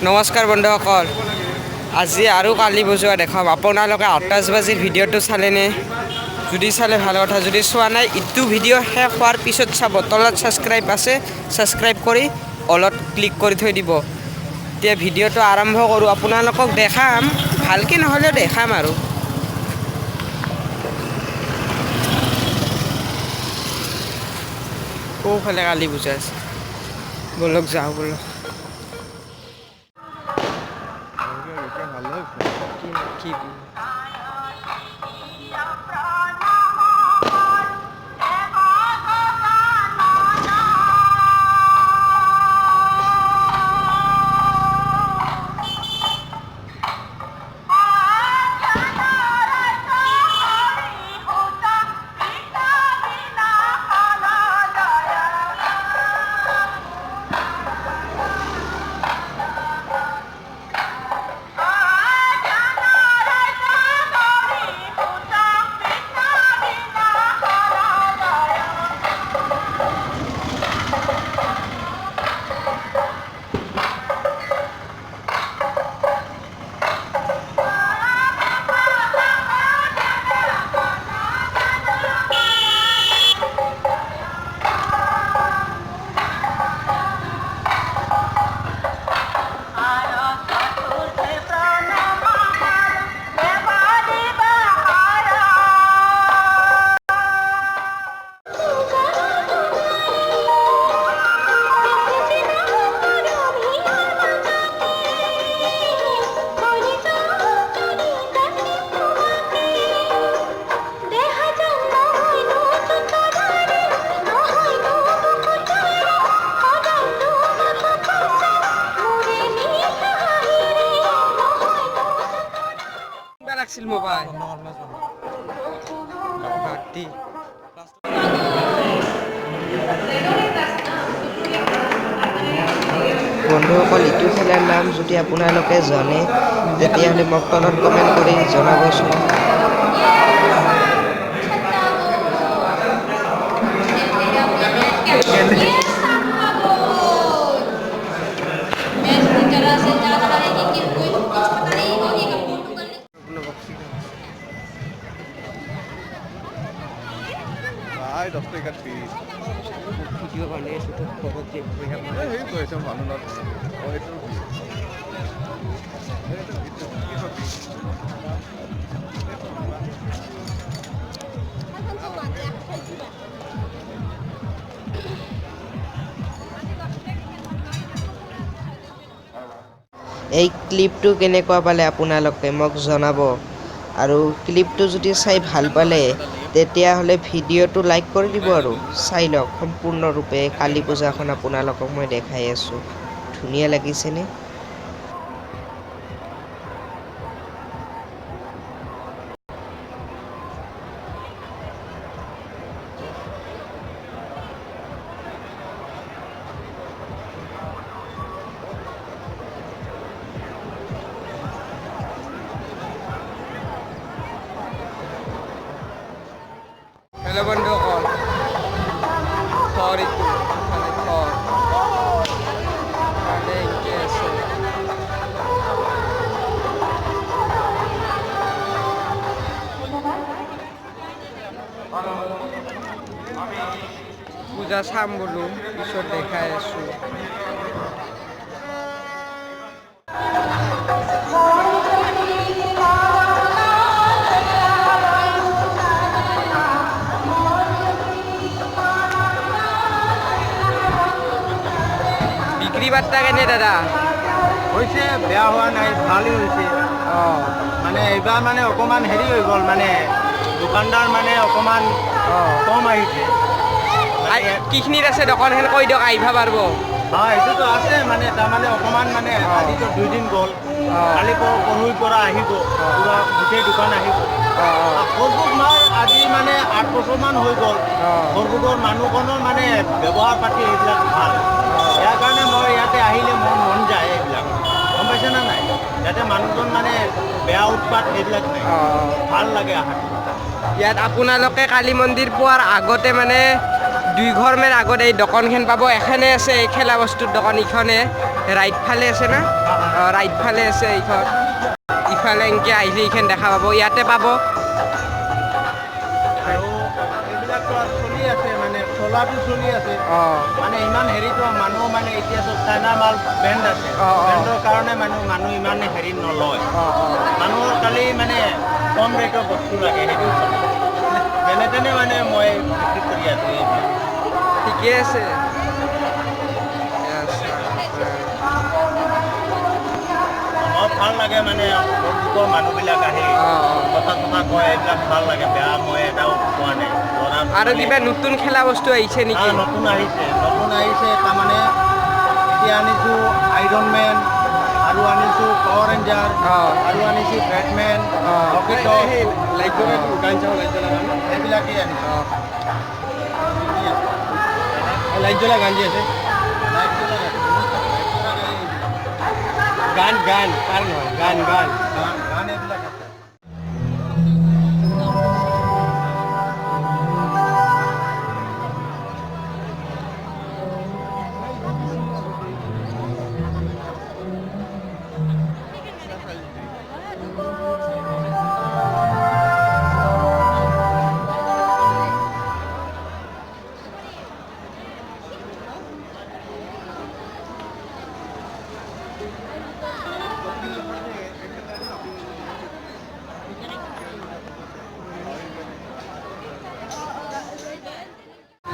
নমস্কাৰ বন্ধুসকল, আজি আৰু কালি বজোৱা দেখাম। আপোনালোকে আতচবাজিৰ ভিডিঅ'টো চালেনে? যদি চালে ভাল কথা, যদি চোৱা নাই ইটো ভিডিঅ' শেষ হোৱাৰ পিছত চাব। তলত ছাবস্ক্ৰাইব আছে, ছাবস্ক্ৰাইব কৰি অলত ক্লিক কৰি থৈ দিব। এতিয়া ভিডিঅ'টো আৰম্ভ কৰোঁ, আপোনালোকক দেখাম, ভালকৈ নহ'লেও দেখাম আৰু। কোনফালে কালী পূজা আছে, ব'লক যাওঁ ব'লক। কি লাগছিল মোবাইল বন্ধুসকল, ইটো খেলাৰ নাম যদি আপোনালোকে জানে তেতিয়াহ'লে মোক তলত কমেণ্ট কৰি জনাবচোন। এই ক্লিপটো কেনেকুৱা পালে আপোনালোকে মোক জনাব, আৰু ক্লিপটো যদি চাই ভাল পালে তেতিয়াহ'লে ভিডিঅ'টো লাইক কৰি দিব আৰু চাই লওক সম্পূৰ্ণৰূপে কালী পূজাখন আপোনালোকক মই দেখাই আছোঁ। ধুনীয়া লাগিছেনে? হেল্ল' বন্ধুসকল, থৰ ইটো ইফালে থৰ ইফালে এনকে আছে। পূজা চাম বোলো, পিছত দেখাই আছোঁ। বিক্ৰী বাৰ্তা কেনে দাদা? হৈছে, বেয়া হোৱা নাই, ভালেই হৈছে। অঁ, মানে এইবাৰ মানে অকণমান হেৰি হৈ গ'ল, মানে দোকানদাৰ মানে অকণমান কম আহিছে। কিখিনিত আছে দোকানখন কৈ দিয়ক, আহিব পাৰিব। হয়, সেইটোতো আছে, মানে তাৰমানে অকণমান মানে আজিতো দুইদিন গ'ল, কালি পৰহিৰ পৰা আহিব পুৰা গোটেই দোকান আহিব। সৰভোগ মাৰ আজি মানে 8 বছৰমান হৈ গ'ল। সৰভোগৰ মানুহখনৰ মানে ব্যৱহাৰ পাতি এইবিলাক ভাল, ইয়াৰ কাৰণে মই ইয়াতে আহিলে মোৰ মন যায় এইবিলাক, গম পাইছে নে নাই? ইয়াতে মানুহজন মানে বেয়া উৎপাত এইবিলাক নাই, ভাল লাগে আহাটো। ইয়াত আপোনালোকে কালী মন্দিৰ পোৱাৰ আগতে মানে 2 ঘৰমান আগত এই দোকানখন পাব। এখনে আছে এই খেলা বস্তুৰ দোকান, ইখনে ৰাইট ফালে আছে না? অঁ, ৰাইট ফালে আছে এইখন। ইফালে এনেকৈ আহিলে এইখন দেখা পাব, ইয়াতে পাব। আৰু এইবিলাকতো আৰু চলি আছে, মানে চলাটো চলি আছে। মানে ইমান হেৰিটো মানুহ মানে এতিয়া চব চাইনা মাল বেণ্ড আছে। অঁ, অঁ। বেণ্ডৰ কাৰণে মানুহ ইমান হেৰি নলয়। অঁ অঁ মানুহৰ খালি মানে কম ৰেটৰ বস্তু লাগে, সেইটো চলে। যেনে তেনে মানে মই বিক্ৰী কৰি আছোঁ এইবিলাক। ঠিকে আছে। এয়া চাওক। মোৰ ভাল লাগে, মানে ফেচবুকৰ মানুহবিলাক আহি অঁ, অঁ। কথা চথা কয়, এইবিলাক ভাল লাগে। বেয়া মই এটাও কোৱা নাই ল'ৰা। আৰু কিবা নতুন খেলা বস্তু আহিছে নেকি? নতুন আহিছে, নতুন আহিছে। তাৰমানে এতিয়া আনিছোঁ আইৰণ মেন, আৰু আনিছোঁ পাৱাৰ ৰেঞ্জাৰ, আৰু আনিছোঁ বেটমেন, ৰকেটৰ, সেইবিলাকেই আনিছোঁ। লাইট জ্বলা গান যে আছে। লাইট জ্বলা গাড়ী, লাইট জ্বলা গাড়ী এইবিলাক। গান গান কাৰ নহয়, গান গান। গান গান এইবিলাক আছে।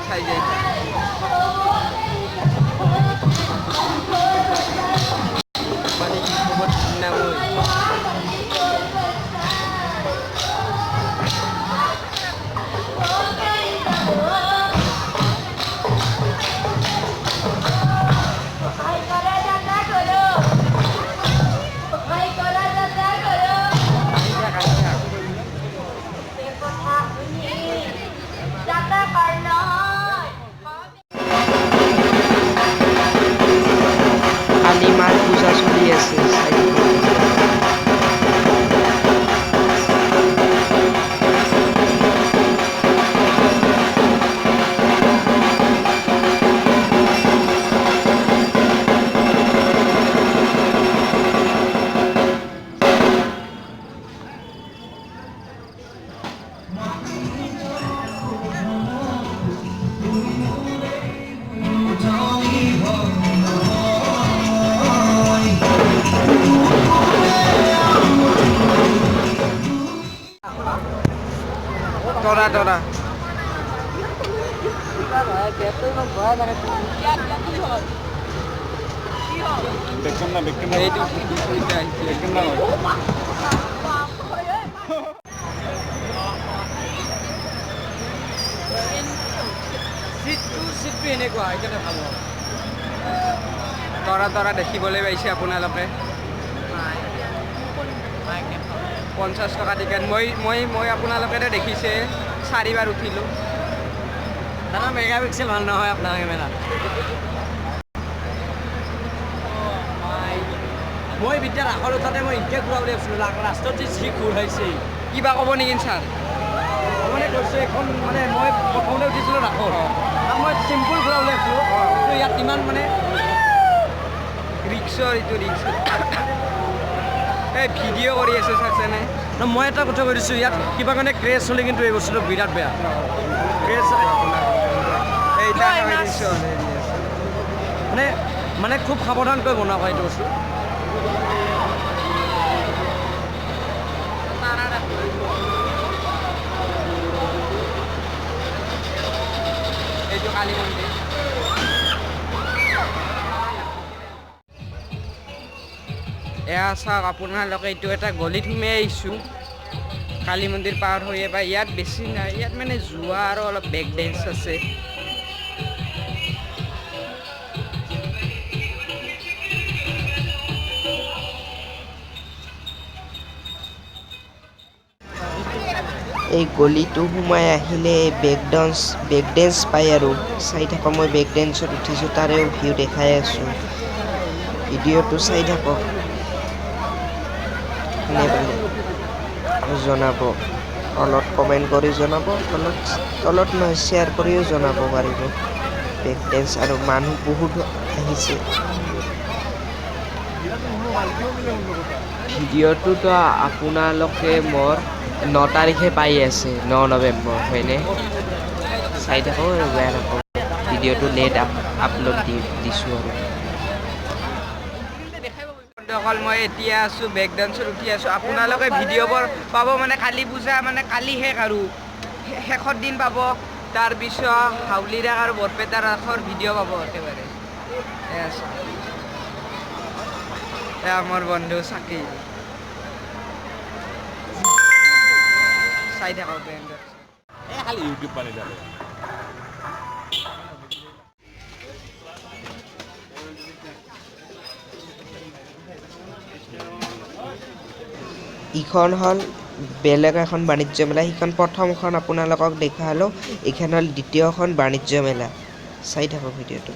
চাই যায়। মানে কি খবৰ না মই। ভাই করা যাতা করো, ভাই করা যাতা করো। আহি থাক, আহি থাক। সে কথা শুনি যাতা কর্ণয়। কালী মাৰ পূজা চলি আছে, চাই থাকক। তৰা তৰা। এইটো আহিছে। চিটটো এনেকুৱা, সেইকাৰণে ভাল হ'ব। তৰা তৰা দেখিবলৈ পাইছে আপোনালোকে। 50 টকা টিকেট। মই আপোনালোকেতো দেখিছে চাৰিবাৰ উঠিলোঁ। দাদা, মেগা পিক্সেল ভাল নহয় আপোনাৰ কেমেৰা। মই বিদ্যাৰ আখৰ উঠাতে মই এতিয়া ঘূৰা বুলি ভাবিছিলোঁ, লাষ্টত যে যি ঘূৰাইছে। কিবা ক'ব নেকি ছাৰ? মই মানে কৈছোঁ এখন, মানে মই প্ৰথমতে উঠিছিলোঁ ৰাসত, তাত মই চিম্পুল ঘূৰা বুলি ভাবিছিলোঁ, কিন্তু ইয়াত ইমান মানে ৰিক্সৰ, এইটো ৰিক্স। এই ভিডিঅ' কৰি আছে চাইছেনে? ন, মই এটা কথা কৈ দিছোঁ, ইয়াত কিবা কাৰণে ক্ৰেছ হ'লে কিন্তু এই বস্তুটো বিৰাট বেয়া ক্ৰেছ। এইটা মানে খুব সাৱধানকৈ বনোৱা হয় এইটো বস্তু। এইটো কালী মন্দিৰ। এয়া চাওক আপোনালোকে, এইটো এটা গলিত সোমাই আহিছোঁ। কালী মন্দিৰ পাৰ হৈ এবাৰ ইয়াত বেছি নাই, ইয়াত মানে যোৱা আৰু অলপ বেক ডেন্স আছে। এই গলিটো সোমাই আহিলে ব্ৰেক ডেন্স পায় আৰু চাই থাকক। মই ব্ৰেক ডেন্সত উঠিছোঁ, তাৰেও ভিউ দেখাই আছোঁ। ভিডিঅ'টো চাই থাকক, কেনে পালে জনাব, তলত কমেণ্ট কৰি জনাব, তলত নহয় শ্বেয়াৰ কৰিও জনাব পাৰিব। ব্ৰেক ডেন্স আৰু মানুহ বহুত আহিছে। ভিডিঅ'টোতো আপোনালোকে মোৰ 9 তাৰিখে পাই আছে, 9 নৱেম্বৰ, হয়নে? চাই থাকক আৰু বেয়া নাপাব। ভিডিঅ'টো লেট আপলোড দিছোঁ আৰু। বন্ধুসকল, মই এতিয়া আছোঁ ব্ৰেক ডান্সত উঠি আছোঁ। আপোনালোকে ভিডিঅ'বোৰ পাব মানে কালি পূজা মানে কালি শেষ আৰু শেষৰ দিন পাব। তাৰপিছত হাউলি ৰাস আৰু বৰপেটা ৰাসৰ ভিডিঅ' পাব একেবাৰে। এয়া মোৰ বন্ধু চাকি, চাই থাকক বেণ্ডত। খালি ইউটিউব পানী থাকে। ইখন হ'ল বেলেগ এখন বাণিজ্য মেলা। সেইখন প্ৰথমখন আপোনালোকক দেখালোঁ, এইখন হ'ল দ্বিতীয়খন বাণিজ্য মেলা। চাই থাকক ভিডিঅ'টো।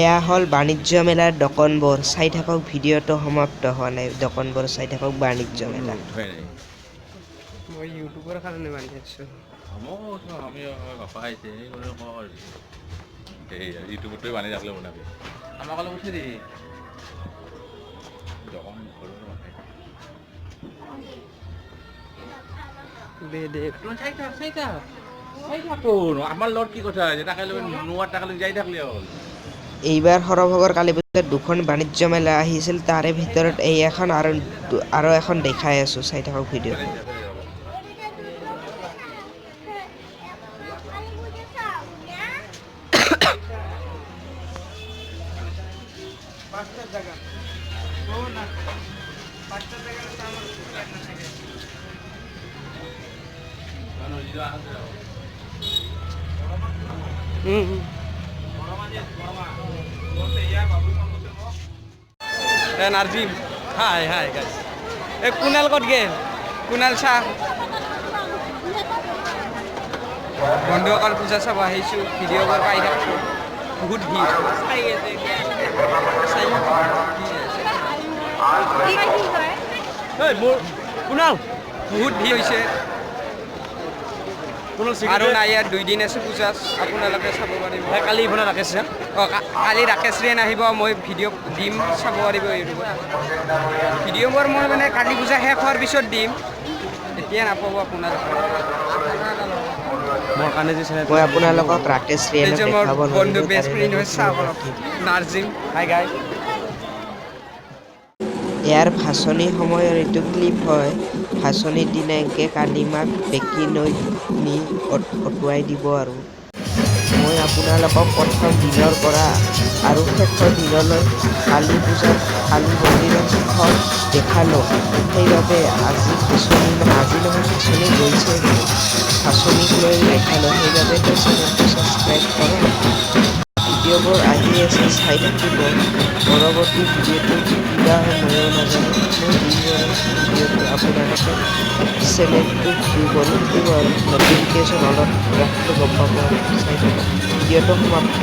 এয়া হ'ল বাণিজ্য মেলাৰ দোকানবোৰ। চাই থাকক, ভিডিঅ'টো সমাপ্ত হোৱা নাই। দোকানবোৰ চাই থাকক, বাণিজ্য মেলা। মই ইউটিউবৰ কাৰণে বান্ধি আছোঁ। ইউটিউবতে বান্ধি থাকলে বনাবি, আমাক অলপ উঠি দি দে দে চাই থাক, চাই থাক, চাই থাকোঁ। আমাৰ লগত কি কথা আছে, তাকে নোৱাৰ তাকে যাই থাকলে হ'ল। এইবাৰ সৰভোগৰ কালী পূজাত দুখন বাণিজ্য মেলা আহিছিল, তাৰে ভিতৰত এই এখন আৰু এখন দেখাই আছোঁ। চাই থাকক ভিডিঅ'টো। নাৰ্জিম, হাই হাই গাইছ। এই কুণাল ক'ত গেল? কুণাল শ্বাহ। বন্ধুসকল, পূজা চাব আহিছোঁ, ভিডিঅ'বোৰ পাই থাকোঁ। বহুত ভিৰ। কুণাল, বহুত ভিৰ হৈছে আৰু নাই, ইয়াত 2 দিন আছে পূজা, আপোনালোকে চাব পাৰিব। কালি ইফালে ৰাকেশ। অঁ, কালি ৰাকেশ ৰেন আহিব, মই ভিডিঅ' দিম, চাব পাৰিব ইউটিউবত। ভিডিঅ'বোৰ মই মানে কালি পূজা শেষ হোৱাৰ পিছত দিম, এতিয়া নাপাব আপোনালোকে। মই আপোনালোকক ৰাকেশ ৰেনক দেখাব বন্ধু বেষ্ট ফ্ৰেণ্ড হয়, চাওক অলপ নাৰ্জিম। হাই গাই। ইয়াৰ ভাচনি সময়ৰ এইটো ক্লিপ হয়। ভাচনিৰ দিনা এনকে কালী মাক বেকী নৈত নি অটুৱাই দিব। আৰু মই আপোনালোকক প্ৰথম দিনৰ পৰা আৰু শেষৰ দিনলৈ কালী পূজাত কালী মন্দিৰৰ শেষত দেখালোঁ। সেইবাবে আজি ভাচনি, আজি নহয় ভাচনি গৈছে, ভাচনিক লৈ দেখালোঁ। সেইবাবে চেনেলটো ছাবস্ক্ৰাইব কৰক। ভিডিঅ'বোৰ আহি আছে, চাই থাকিব। পৰৱৰ্তী ভিডিঅ'টো কিবা হয় ময়ো নাজানো, মই দিম আৰু ভিডিঅ'টো। আপোনালোকে চেনেলটো ভিউ কৰি থাকিব আৰু নটিফিকেশ্যন অলপ ৰাখিলে গম পাব। চাই থাকক, ভিডিঅ'টো সমাপ্ত।